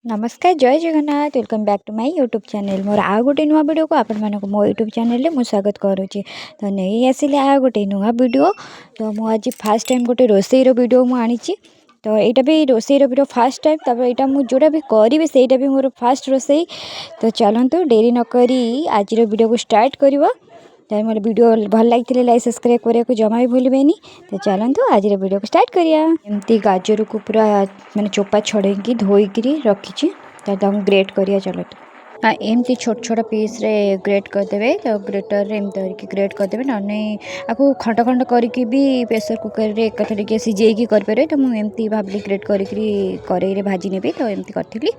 ନମସ୍କାର, ଜୟ Jagannath. Welcome back to my YouTube channel. ମୋର ଆଉ ଗୋଟେ ନୂଆ ଭିଡ଼ିଓକୁ ଆପଣମାନଙ୍କୁ ମୋ ୟୁଟ୍ୟୁବ୍ ଚ୍ୟାନେଲ୍ରେ ମୁଁ ସ୍ୱାଗତ କରୁଛି। ତ ନେଇ ଆସିଲି ଆଉ ଗୋଟେ ନୂଆ ଭିଡ଼ିଓ। ତ ମୁଁ ଆଜି ଫାର୍ଷ୍ଟ ଟାଇମ୍ ଗୋଟେ ରୋଷେଇର ଭିଡ଼ିଓ ମୁଁ ଆଣିଛି। ତ ଏଇଟା ବି ରୋଷେଇର ଭିଡ଼ିଓ ଫାର୍ଷ୍ଟ ଟାଇମ୍। ତାପରେ ଏଇଟା ମୁଁ ଯେଉଁଟା ବି କରିବି, ସେଇଟା ବି ମୋର ଫାର୍ଷ୍ଟ ରୋଷେଇ। ତ ଚାଲନ୍ତୁ, ଡେରି ନକରି ଆଜିର ଭିଡ଼ିଓକୁ ଷ୍ଟାର୍ଟ କରିବା। ତ ମୋର ଭିଡ଼ିଓ ଭଲ ଲାଗିଥିଲେ ଲାଇକ୍, ସବସ୍କ୍ରାଇବ୍ କରିବାକୁ ଜମା ବି ଭୁଲିବେନି। ତ ଚାଲନ୍ତୁ, ଆଜିର ଭିଡ଼ିଓକୁ ଷ୍ଟାର୍ଟ କରିବା। ଏମିତି ଗାଜରକୁ ପୁରା ମାନେ ଚୋପା ଛଡ଼େଇକି ଧୋଇକିରି ରଖିଛି। ତ ତାକୁ ଗ୍ରେଟ୍ କରିବା ଚାଲନ୍ତୁ। ଏମିତି ଛୋଟ ଛୋଟ ପିସ୍ରେ ଗ୍ରେଟ୍ କରିଦେବେ। ତ ଗ୍ରେଟର୍ରେ ଏମିତି ଧରିକି ଗ୍ରେଟ୍ କରିଦେବେ। ନହେଲେ ଆକୁ ଖଣ୍ଡ ଖଣ୍ଡ କରିକି ବି ପ୍ରେସର୍ କୁକର୍ରେ ଏକାଥରେ ଟିକେ ସିଝେଇକି କରିପାରିବେ। ତ ମୁଁ ଏମିତି ଭାବିଲି ଗ୍ରେଟ୍ କରିକିରି କରେଇରେ ଭାଜି ନେବି। ତ ଏମିତି କରିଥିଲି।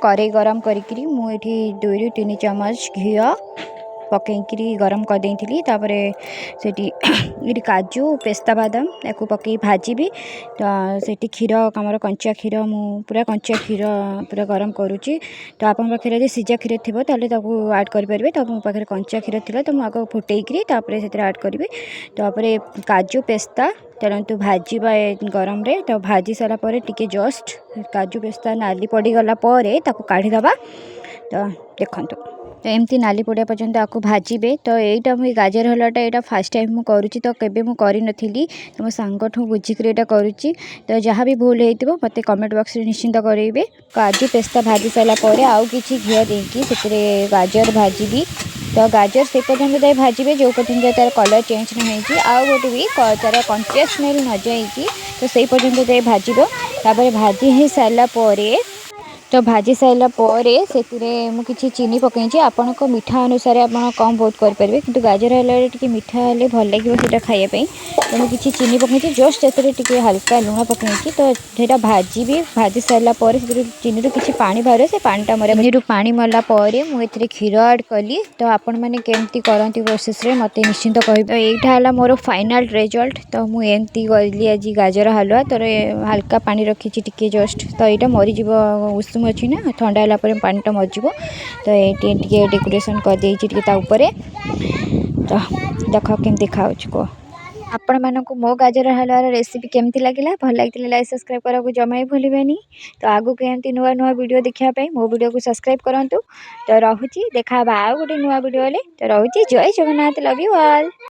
କରେଇ ଗରମ କରିକିରି ମୁଁ ଏଠି 2ରୁ 3 ଚାମଚ ଘିଅ ପକେଇକିରି ଗରମ କରିଦେଇଥିଲି। ତାପରେ ସେଠି ଏଠି କାଜୁ, ପେସ୍ତା ବାଦାମ ତାକୁ ପକେଇ ଭାଜିବି। ତ ସେଠି କ୍ଷୀର ଆମର କଞ୍ଚା କ୍ଷୀର, ମୁଁ ପୁରା କଞ୍ଚା କ୍ଷୀର ପୁରା ଗରମ କରୁଛି। ତ ଆପଣଙ୍କ ପାଖରେ ଯଦି ସିଝା କ୍ଷୀର ଥିବ, ତାହେଲେ ତାକୁ ଆଡ଼୍ କରିପାରିବେ। ତ ମୋ ପାଖରେ କଞ୍ଚା କ୍ଷୀର ଥିଲା, ତ ମୁଁ ଆଗ ଫୁଟେଇକିରି ତାପରେ ସେଥିରେ ଆଡ଼୍ କରିବି। ତାପରେ କାଜୁ ପେସ୍ତା ଚାଲନ୍ତୁ ଭାଜିବା ଏ ଗରମରେ। ତ ଭାଜି ସାରିଲା ପରେ ଟିକେ ଜଷ୍ଟ କାଜୁ ପେସ୍ତା ନାଲି ପଡ଼ିଗଲା ପରେ ତାକୁ କାଢ଼ିଦେବା। ତ ଦେଖନ୍ତୁ, ତ ଏମିତି ନାଲି ପଡ଼ିବା ପର୍ଯ୍ୟନ୍ତ ଆକୁ ଭାଜିବେ। ତ ଏଇଟା ମୁଁ ଏଇ ଗାଜର ହଲୁଆଟା ଏଇଟା ଫାର୍ଷ୍ଟ ଟାଇମ୍ ମୁଁ କରୁଛି। ତ କେବେ ମୁଁ କରିନଥିଲି। ତ ମୋ ସାଙ୍ଗଠୁ ବୁଝିକରି ଏଇଟା କରୁଛି। ତ ଯାହା ବି ଭୁଲ ହେଇଥିବ, ମୋତେ କମେଣ୍ଟ ବକ୍ସରେ ନିଶ୍ଚିନ୍ତ କରେଇବେ। କାଜୁ ପେସ୍ତା ଭାଜି ସାରିଲା ପରେ ଆଉ କିଛି ଘିଅ ଦେଇକି ସେଥିରେ ଗାଜର ଭାଜିବି। ତ ଗାଜର ସେ ପର୍ଯ୍ୟନ୍ତ ଯାଇ ଭାଜିବେ, ଯେଉଁ ପର୍ଯ୍ୟନ୍ତ ତା'ର କଲର୍ ଚେଞ୍ଜ ନ ହେଇଛି, ଆଉ ଗୋଟେ ବି ତା'ର କଞ୍ଚା ସ୍ମେଲ୍ ନ ଯାଇଛି। ତ ସେଇ ପର୍ଯ୍ୟନ୍ତ ଯାଇ ଭାଜିବ। ତାପରେ ଭାଜି ହେଇସାରିଲା ପରେ, ତ ଭାଜି ସାରିଲା ପରେ ସେଥିରେ ମୁଁ କିଛି ଚିନି ପକାଇଛି। ଆପଣଙ୍କ ମିଠା ଅନୁସାରେ ଆପଣ କମ୍ ବହୁତ କରିପାରିବେ, କିନ୍ତୁ ଗାଜର ହାଲୁଆରେ ଟିକେ ମିଠା ହେଲେ ଭଲ ଲାଗିବ ସେଇଟା ଖାଇବା ପାଇଁ। ତ ମୁଁ କିଛି ଚିନି ପକାଇଛି, ଜଷ୍ଟ ସେଥିରେ ଟିକେ ହାଲକା ଲୁଣ ପକାଇଛି। ତ ସେଇଟା ଭାଜିବି। ଭାଜି ସାରିଲା ପରେ ସେଥିରୁ ଚିନିରୁ କିଛି ପାଣି ବାହାରିବ। ସେ ପାଣିଟା ମରିବା, ଚିନିରୁ ପାଣି ମରିଲା ପରେ ମୁଁ ଏଥିରେ କ୍ଷୀର ଆଡ଼୍ କଲି। ତ ଆପଣମାନେ କେମିତି କରନ୍ତି ପ୍ରୋସେସ୍ରେ, ମୋତେ ନିଶ୍ଚିନ୍ତ କହିବେ। ତ ଏଇଟା ହେଲା ମୋର ଫାଇନାଲ୍ ରେଜଲ୍ଟ। ତ ମୁଁ ଏମିତି କଲି ଆଜି ଗାଜର ହାଲୁଆ। ତ ହାଲକା ପାଣି ରଖିଛି ଟିକେ ଜଷ୍ଟ। ତ ଏଇଟା ମରିଯିବ, ଉଷୁମ ଅଛି ନା, ଥଣ୍ଡା ହେଲା ପରେ ପାଣିଟା ମରିଯିବ। ତ ଏଇଠି ଟିକେ ଡେକୋରେସନ୍ କରିଦେଇଛି ଟିକେ ତା ଉପରେ। ତ ଦେଖ କେମିତି ଖାଉଛି, କୁହ। ଆପଣମାନଙ୍କୁ ମୋ ଗାଜର ହାଲୁଆର ରେସିପି କେମିତି ଲାଗିଲା? ଭଲ ଲାଗିଥିଲେ ଲାଇକ୍, ସବସ୍କ୍ରାଇବ୍ କରିବାକୁ ଜମା ବି ଭୁଲିବେନି। ତ ଆଗକୁ ଏମିତି ନୂଆ ନୂଆ ଭିଡ଼ିଓ ଦେଖିବା ପାଇଁ ମୋ ଭିଡ଼ିଓକୁ ସବସ୍କ୍ରାଇବ୍ କରନ୍ତୁ। ତ ରହୁଛି, ଦେଖା ହେବା ଆଉ ଗୋଟେ ନୂଆ ଭିଡ଼ିଓରେ। ତ ରହୁଛି, ଜୟ ଜଗନ୍ନାଥ, love you all.